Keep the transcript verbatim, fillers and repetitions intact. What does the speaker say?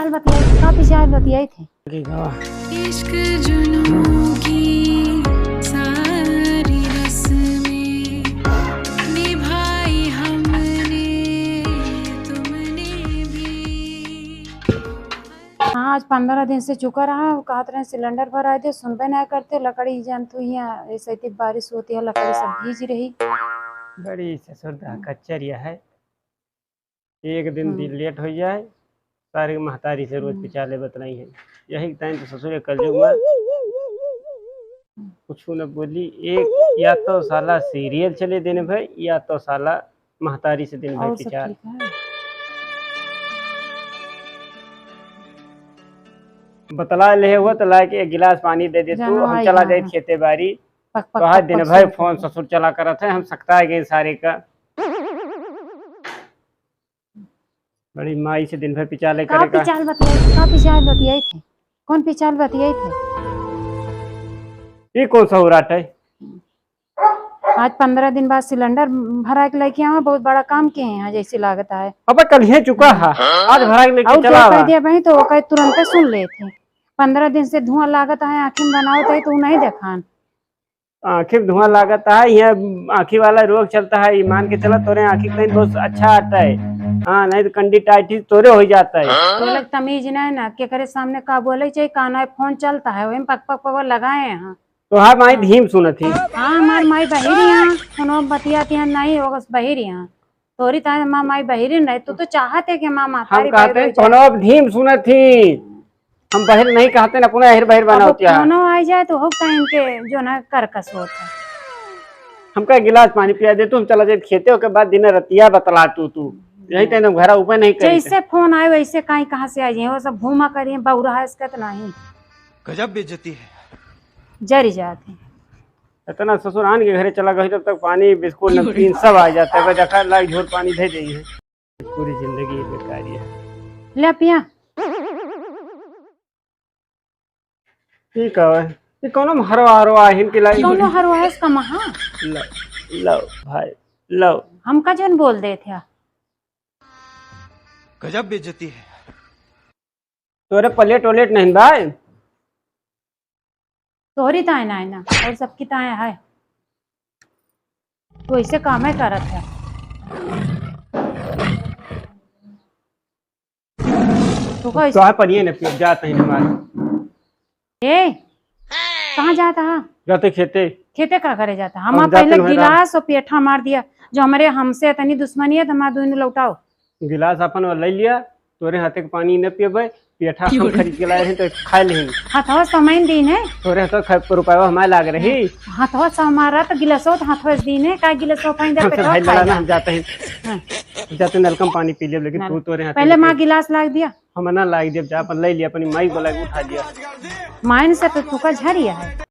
चल बतियाई, का पिछाल बतियाई थे? इश्क जुनू की सारी रस्में निभाई हमने, तुमने भी। हाँ, आज पन्द्रह दिन से चुका रहा, वो कहत रहे सिलेंडर भराई दे, सुनबे ना करते। लकड़ी जान तू हियाँ, ऐसे इतनी बारिश होती है, लकड़ी सब भीज रही। बड़ी ससुर दा कच्चर यह है, एक दिन हम्म। दिन लेट हो जाए, सारे महतारी से रोज हम्म। पिछाले बतलाई है। यही टाइम तो ससुर कलयुग में कुछ न बोली, एक या तो साला सीरियल चले दिन भर, या तो साला महतारी से दिन भर और सब पिछाल। ठीक है? बतला ले हुआ तो लाके एक गिलास पानी दे दे तू, जानो हम आई चला हाँ, जाए हाँ। खेते बारी। पक, पक, तो आज पक, दिन पक, भर सुन, फोन सुन। ससुर चला करत है, हम सकता है गए सारे का। बड़ी माई से दिन भर पिछाल का करे का। पिछाल बतियाई, का पिछाल बतियाई थे? कौन पिछाल बतियाई थे? ये कौन सा उराट है? आज पन्द्रह दिन बाद सिलेंडर भरा के लेके आवा, बहुत बड़ा काम किहे हैं, जैसे लागत है। अब कल ही चुका है, आज भरा के लेके और चला क्या कर आवा। दिया भाई, तो वो कहे तुरंते सुन लेते। पन्द्रह दिन से धुआं लागत है, आँखी में बनावत है, तो वो नहीं देखान। आँखी में धुआं लागत है, ये आँखी वाला रोग चलता है, ईमान के चला, तोरे आँखी कहीं बहुत अच्छा आता है। हाँ, नहीं तो कंडीटाइटिस तोरे हो जाता है। तो लोग तमीज नहीं ना, केकरे सामने का बोले चाहिए, कान है, फोन चलता है, वही में पक पक पक लगाए हैं। तोहार माई धीम सुनत ही। हाँ, हमार माई बहिर यहाँ, कोनो बतियाती हैं नहीं, वो बस बहिर यहाँ। तोरी ताई माँ माई बहिर नहीं, तू तो चाहत है कि माँ माँ हम तारी कहते बहिर हैं, हो जाए। कोनो अब धीम सुनत ही। हम बहिर नहीं कहते ना, कोनो अहिर बहिर अब बनावत है। कोनो आ जाए तो हो टाइम के जो ना कर कस होता है। हमका एक गिलास पानी पिया दे तू, हम चला जाए खेते, ओके बाद दिन रतिया बतला तू, तू। यही टाइम हम घरा ऊपर नहीं करी जैसे थे। फोन आए वैसे काई कहाँ से आ जाए, वो सब घूमा करिए, बौरा है इसका तो नहीं। गजब बेइज्जती है। जरी जात है। इतना ससुरान के घरे चला गई, तब तक पानी, बिस्कुट, नमकीन सब आ जाता है। बस देखा, लाई झोर पानी दे देई है। पूरी जिंदगी ये बेकारी है। ले पिया। ठीक है, ये कौनो हरवा हरवा है इनके लाई। कौनो हरवा है इसका महा? लो, लो भाई, लो। हमका जौन बोल दे थे। गजब बेइज्जती है। तोरे प्लेट व्लेट नहीं भाई? तोहरी ताए ना है ना, और सबकी ताए है। तो ऐसे काम है करत है। तो कोई तो है पनिये न पियो, जात है हमारे। ए, कहाँ जाता है? जाते खेते। खेते का करे जाता? हम हम जाते पहले हैं गिलास और पेठा मार दिया, जो हमारे, हमसे इतनी दुश्मनी है तो हमारे दोनों लौटाओ। गिलास अपन ले लिया, तोरे हाथे के पानी न पियबे, पेठा हम खरीद के लाए रहे तो खा लेहिन। हथवा समैन दीन है। तोरे हाथ का रुपया हमारे लाग रही। हथवा से हमारा तो गिलासो तो हथवा से दीन है, का गिलासो पानी दे हमसे पेठा भाई खा लड़ा ना, जा। हम जाते हैं। हाँ। जाते नलकम पानी पी लेब, लेकिन नल-, तू तोरे हाथ पहले में माँ पिए। गिलास लाग दिया। हम ना लाग दिया, जा अपन ले लिया, अपनी माई बोला के उठा लिया। माइन से तो तू का झरिया है।